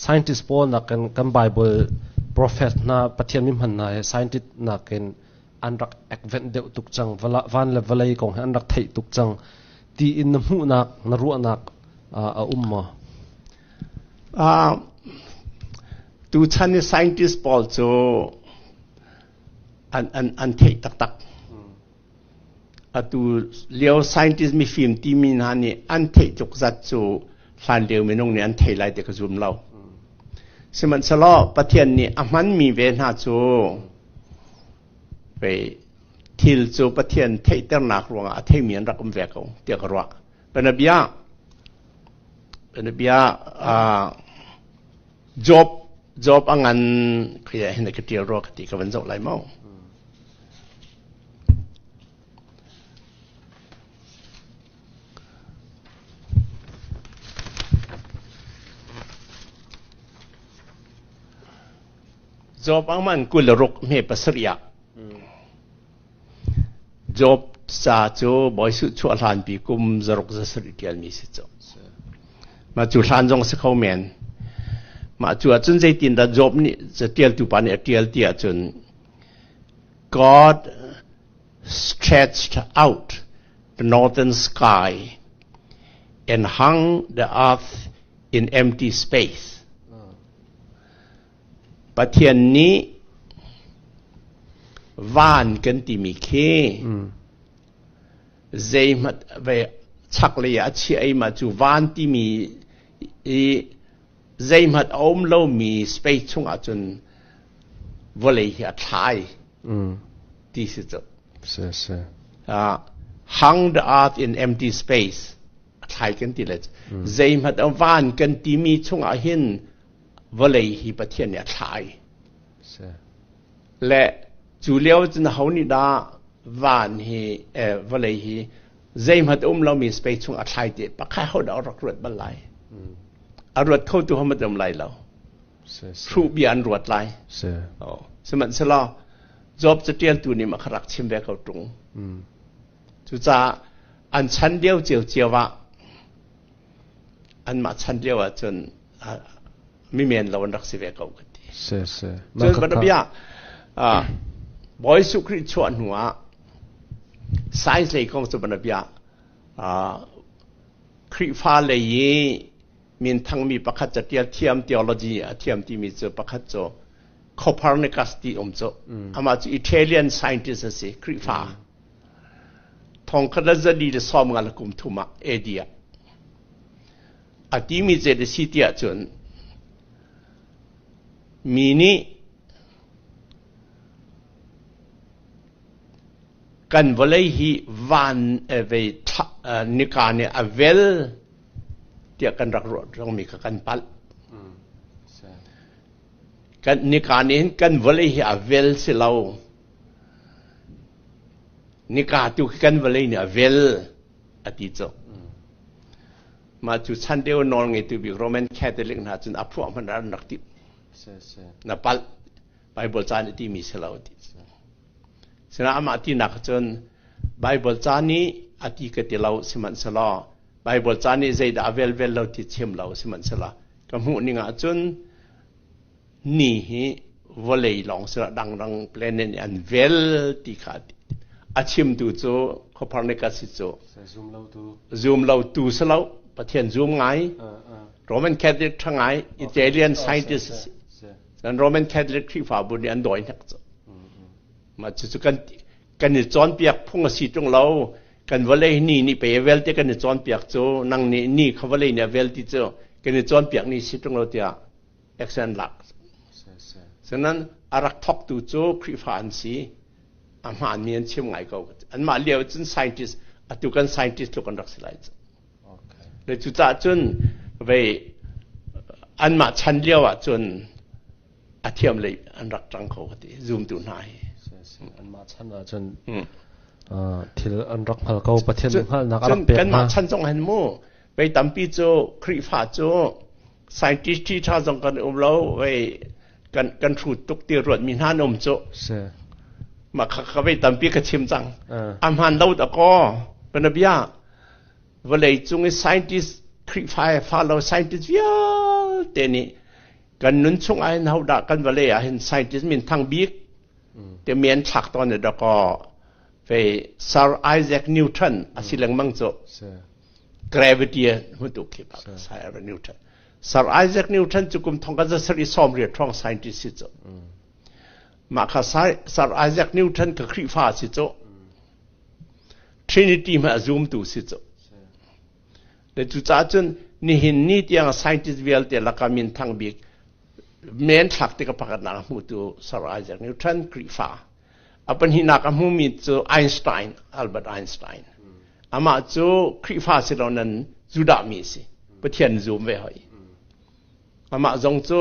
Scientist pawl nakin kan Bible prophet hna Pathian mi hman hna hi scientist nakin an rak advent deuh tuk cang van le vawlei kong hi an rak theih tuk cang ti in na hmuhnak na ruahnak a um maw? Tuchan i scientist pawl cu an theih taktak. Atu lio scientist mifim timi hna nih an theih tluk zat cu hlan lio minung nih an thei lai ti ka zum lo. Sihmanhsehlaw Pathian nih a hmanmi ve hna cu ve thil cu Pathian theihternak ruangah a theimi an rak um ve ko tiah ka ruah. Bianabia bianabia Job Job a ngan khi hin ka tial rua ka ti ka van zoh lai mau. Job ang man 26 hme pasarih ah Job ca cu Bawi Suh chuah hlanpi kum zaruk zasarih ṭialmi si cu. Mah cu hlan zong si kho men. Mah cu ahcun zeitindah Job nih catialtu pa nih a ṭial ti ahcun God stretched out the northern sky and hung the earth in empty space. Pathian nih van kan timi khi zeihmanh ve chaklei ah a chiah i mah cu van timi i zeihmanh a um lomi space chungah cun vawlei hi a thlai ti si cu. Hung the earth in empty space a thlai kan ti le zeihmanh van kan timi chungah hin vawlei hi Pathian nih a thlai. Le cu lio cun ho nih dah van hi vawlei hi zeihmanh um lomi space chung a thlai te pakhat ho dah rak ruat bal lai. A ruat kho tu homat um lai lo. Hruh bia an ruat lai. Sihmanhsehlaw Job catialtu nih mah kha rak chim ve ko ṭung. Cucaah an chan lio ciocio ah anmah chan lio ahcun mi men lo an rak si ve ko ka ti. Si si. Cun banabia Bawi Jesuh Khrih chuah hnu ah science lei kong cu banabia Khrihfa lei i minthangmi pakhat catial thiam theology a thiam timi cu pakhat cu Copernicus ti um cu amah cu Italian scientist a si Khrihfa thongkhat le zali le 50 le kum thum ah AD ah a timi zei a si tiah cun mi nih kan vawlei hi van vei nika nih a vel tiah kan rak ruah rongmi kha kan palh. Kan nika nih hin kan vawlei hi a vel si lo. Nika tu khi kan vawlei nih a vel a ti cu. Mah cu chan deu nawl ngeitu bik Roman Catholic hna cun a phuah hmanh an rak ti. Na palh. Bible ca nih timi si lo ti. Sina amah tinak cun Bible ca nih a ti ka ti lo sihmanhsehlaw Bible ca nih zeidah a vel vel lo ti chim lo sihmanhsehlaw ka hmuh ning ah cun ni hi vawlei lawng sila dangdang planet nih an vel ti kha a chimtu cu Copernicus si cu Zum lo tu si lo Pathian zum ngai Roman Catholic ṭha ngai Italian scientist si cun Roman Catholic Khrihfabu nih an dawi hnek cu mah cucu kan kan i cawnpiak phung a si ṭung lo kan vawlei ni nih pei a vel ti kan i cawnpiak cu nang nih ni kha vawlei nih a vel ti cu kan i cawnpiak ni si ṭung lo tiah action lak Sinan a rak thawktu cu Khrihfa an si. A hmaanmi an chim ngai ko. Anmah lio cun scientist, atu kan scientist tluk an rak si lai cu. Le cucaah cun vei anmah chan lio ah cun a thiam lei an rak ṭang kho ka ti zumtu hna hi. Anmah chan ah cun thil an rak hngal ko Pathian hngalhnak a rak pek hna. Kanmah chan zong hin mu vei tampi cu Khrihfa cu scientist ṭha zong kan um lo vei kan kan hrut tuk ti ruat mi hna an um cu mah kha ka vei tampi ka chim cang a hmaan lo da kaw panabia vawlei cung i scientist Khrihfa fa lo scientist vialte nih. Kan nun chung ah hin hodah kan vawlei ah hin scientist min thang bik te men thlak tawn ne dakaw fei Sir Isaac Newton a si lengmang cu. Gravity hmutu khi pa Sir Isaac Newton. Sir Isaac Newton cu kum thong ka zasarih 90 hrawng scientist si cu. Mah kha Sir Isaac Newton ka Khrihfa si cu. Trinity hmanh a zumtu si cu. Le cucaah cun nihin ni tiang scientist vialte lakah minthang bik men thlak tik a pakhatnak a hmutu Sir Isaac Newton Khrihfa. A pahnihnak a hmumi cu Einstein, Albert Einstein. Amah cu Khrihfa si lo nan Judah mi si. Pathian zum ve hoi. Amah zong cu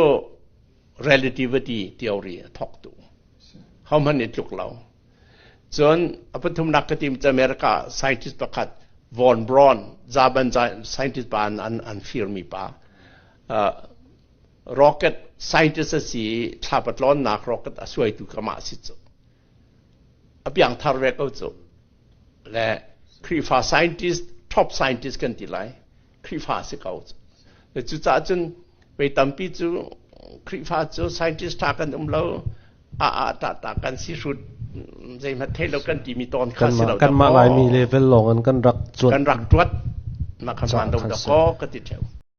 relativity theory a thawktu. Hohmanh nih tluk lo. Cun a pathumnak ka tim cu America scientist pakhat Von Braun, German scientist pa an firmi pa. Rocket scientist a si i thlapa tlawnnak rocket a suaitu kamah si cu. A piangthar ve ko cu. Le Khrihfa scientist, top scientist kan ti lai. Khrihfa si ko cu. Le cucaah cun Vei tampi cu Khrihfa cu scientist ṭha kan um lo, a a ta ta kan si hrut zeihmanh thei lo kan timi tawn kha si lo. Kanmah Laimi level lawng in kan rak cuat. Kan rak tuat. Mah kha hmaan lo da kaw ka ti ṭheu.